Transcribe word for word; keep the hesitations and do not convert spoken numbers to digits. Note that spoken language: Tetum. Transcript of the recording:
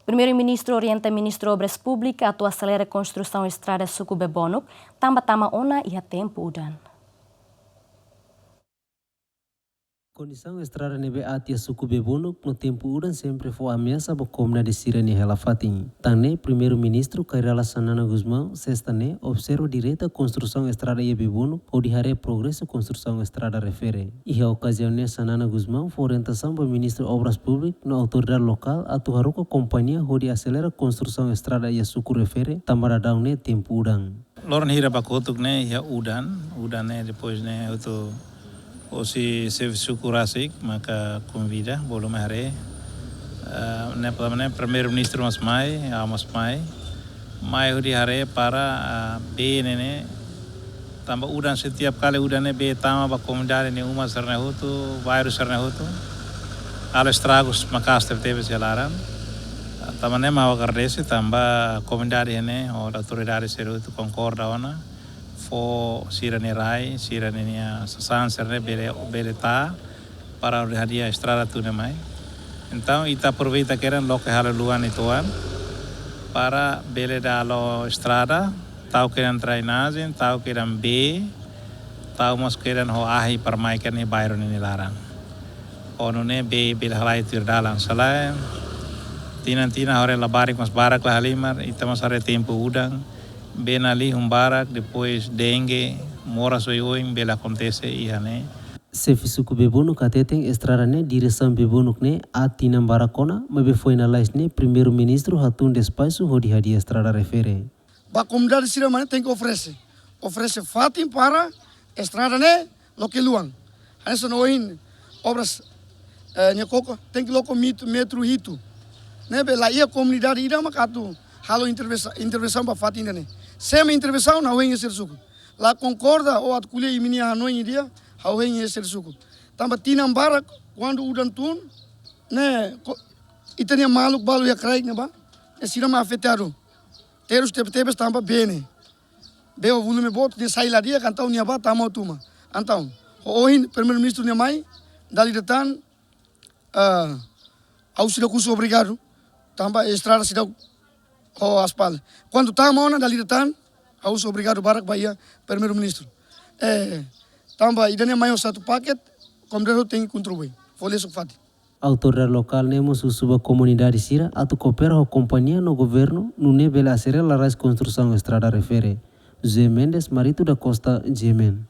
Primeiru-Ministru orienta Ministru Obras Públikas atu aselera konstrusaun estrada suku Bebonuk, tanba tama ona iha tempu udan. Kondisaun estrada ne'ebé aat iha suku Bebonuk no tempu udan sempre fó ameasa ba komunidade sira-nia hela fatin. Tan ne'e Primeiru-Ministru Kay Rala Xanana Gusmão, sesta ne'e, observa direta konstrusaun estrada iha Bebonuk, hodi haree progresu konstrusaun estrada refere. Iha okaziaun ne'e Xanana Gusmão fó orientasaun ba Ministru Obras Públikas no autoridade lokál atu haruka kompañia hodi aselera konstrusaun estrada iha suku refere, tanba daudaun ne'e tempu udan. Loron hira ba kotuk ne'e iha udan, udan ne'e depois ne'e hotu hosi xefe suku rasik maka konvida, bolu mai haree. Ah, ne'e, ne'e Primeiru-Ministru mós mai, ha'u mós mai. Mai hodi haree para, ah, bee ne'e ne'e. Tanba udan, setiap kali udan ne'e bee tama ba komunidade nia uma sira-ne'e hotu, bairru sira-ne'e hotu. Halo estragus maka'as tebetebes iha laran. Ah, tanba ne'e mak ha'u agradese tanba komunidade ne'e, ho autoridade sira hotu konkorda ona. Fó sira-nia rai, sira-nia sasán sira-ne'e bele, bele taa para hodi hadi'a estrada tun ne'e mai. Entaun, ita aproveita kedan loke halo luan ituan para bele dala estrada, tau kedan drenajen, tau kedan bee, tau mós kedan ho ahi para mai kedan iha bairru ne'e nia laran. Ho nune'e bee bele halai tuir dalan. Se lae, tinan-tinan haree labarik mós barak la halimar, ita mós haree tempu udan, bee nalihun barak, depois dengue, moras oioin bele akontese iha ne'e. Xefe suku Bebonuk hateten estrada ne'e diresaun Bebonuk ne'e aat tinan barak ona, maibé foin lalais ne'e Primeiru-Ministru hatun despaxu hodi hadi'a estrada refere. Ba komunidade sira mak ne'e tenke oferese. Oferese fatin para estrada ne'e loke luan. Hanesan ohin Obras, eh, nia koko, tenke loke metru, metru hitu. Ne'ebé laiha komunidade ida mak atu halo intervensa-, intervensaun ba fatin ida-ne'e. Se ema intervensaun, ha'u hein iha sira suku. La konkorda ou atu ko'alia imi-nia hanoin ida, ha'u hein iha sira suku. Tanba tinan barak, kuandu udan tun, ne'e, ko-, ita-nia maluk balu iha kraik ne'ebá, ne'e sira mak afetadu. Terus tebetebes tanba bee ne'e. Bee ho volume boot, nia sai la di'ak, entaun nia bá tama hotu uma. Entaun, ho ohin Primeiru-Ministru nia mai, dala ida tan, ah, ha'u seidauk husu obrigadu, tanba estrada seidauk ho aspal. Kuandu tama ona dala ida tan, ha'u husu obrigadu barak ba iha Primeiru-Ministru. Eh, tanba ida-ne'e mai ho satu paket, komunidade tenke kontribui. Fó lesu fatin. Autoridade lokál ne'e mós husu ba komunidade sira atu koopera ho kompañia no governu, nune'e bele aselera lalais konstrusaun estrada refere. José Mendes, Marito da Costa, G M N.